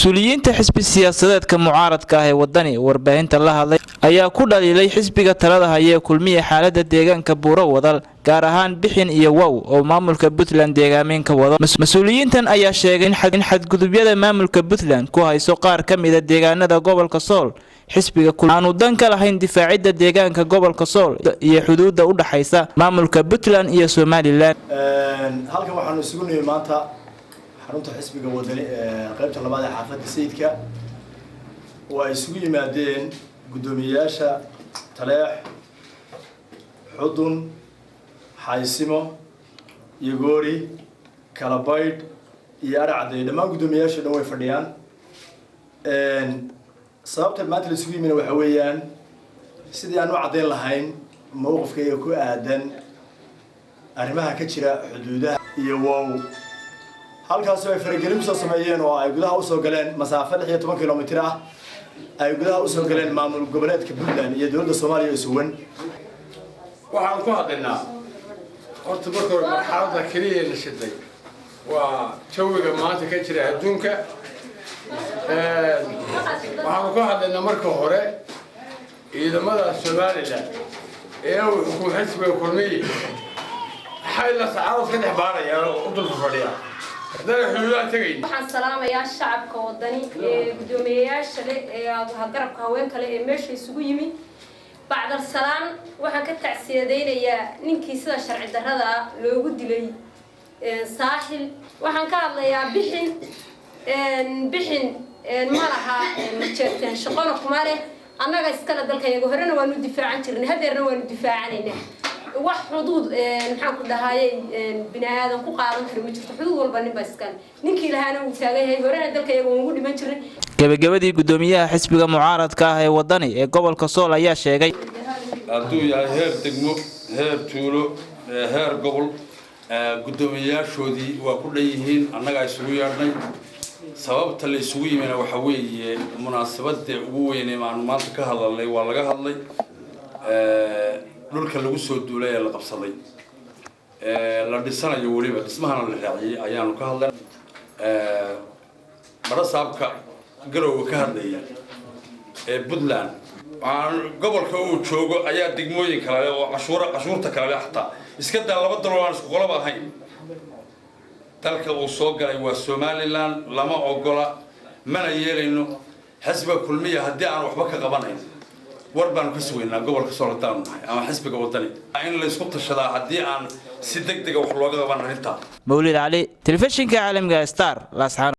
Mas-uuliyiinta xisbi siyaasadeedka mucaaradka ah ee Wadani warbaahinta la hadlay ayaa ku dhaliilay xisbiga talada haya ee Kulmiya xaalada deegaanka Buuro Wadal, gaar ahaan Bixin iyo Wow oo maamulka Puntland deegaameyn ka wado. Mas-uuliyiintan ayaa sheegay in xadgudubyada maamulka Puntland ku hayso qaar ka mida deegaanada gobolka Sool, xisbiga aanu dan ka lahayn difaacidda deegaanka gobolka Sool iyo xuduudda u dhaxaysa maamulka Puntland iyo Somaliland. Halkan waxaanu isugu nimi maanta xarunta xisbiga Wadani ee qaybta labaad ee xaafadda Sayidka, oo ay isugu yimaadeen guddoomiyeyaasha Taleex, Xudun, Xaysimo, Yogoori, Kalabaydh iyo Aracadey. Dhammaan guddoomiyeyaasha dhan way fadhiyaan. Sababta maanta la isugu yimina waxa weeyaan sidii aan u caddayn lahayn mowqifkayga ku aadan arrimaha ka jira xuduudaha iyo Wow, halkaasoo ay faragelin kusoo sameeyeen oo ay gudaha usoo galeen masaafo 16 kilomitir ah, ay gudaha usoo galeen maamul goboleedka Puntland iyo dowladda Soomaaliya isuwan. Waxaan ku hadlaynaa horta marka hore marxaladda keliya la shiday waa jawiga maanta ka jira adduunka. Waxaanu ku hadlaynaa marka hore ciidamada Somaliland ee uu xukumo xisbiga Kulmiye maxay la sacarood ka dhex baarayaan oo u dulka fadhiya haddana xuduudaha tegayn. Waxaan salaamayaa shacabka Wadani ee guddoomiyeyaasha leh ee garabka haweenka leh ee meesha isugu yimi. Bacdal salaan, waxaan ka tacsiyadaynayaa ninkii sida sharci darrada ah loogu dilay Saaxil. Waxaan ka hadlayaa Bixin. Bixin ma laha Majeerteen, shaqona kuma leh. Annaga iskale dalkayaga, horena waanu difaacan jirnay, hadeerna waanu difaacanaynaa. Wax xuduud, maxaan ku dhahayay, bini aadan ku qaadan kara ma jirto. Xuduud walba nin baa iskale, ninkii lahaana wuu taagan yahay. Horena dalka iyaga waan ugu dhiman jirnay. Gabagabadii, guddoomiyaha xisbiga mucaaradka ah ee Wadani ee gobolka Sool ayaa sheegay: Hadduu yahay heer degmo, heer tuulo, heer gobol, guddoomiyeyaashoodii waa ku dhan yihiin. Annagaa isugu yeedhnay. Sababta la isugu yimina waxa weeye munaasabadee ugu weynay aanu maanta ka hadalnay. Waa laga hadlay dhulka lagu soo duulay ee la qabsaday, la dhisanayo, weliba dhismahana la raaciyey ayaanu ka hadlay. Barasaabka Garowga ka hadlaya ee Puntland gobolka uu joogo ayaa degmooyin kale oo cashuura, cashuurta kale xataa iska daa. Laba dalo aan isku qoloba ahayn dalka uu soo galay waa Somaliland. Lama ogola, mana yeelayno. Xisbiga Kulmiya haddii aan waxba ka qabanayn, war baanu ka sugaynaa gobolka Sool haddaanu nahay ama xisbiga Wadani in laysku tashadaa haddii aan si deg dega wax looga qaban arrintaa. Mawlid Cali, telefishinka caalamiga Star, Laascaanood.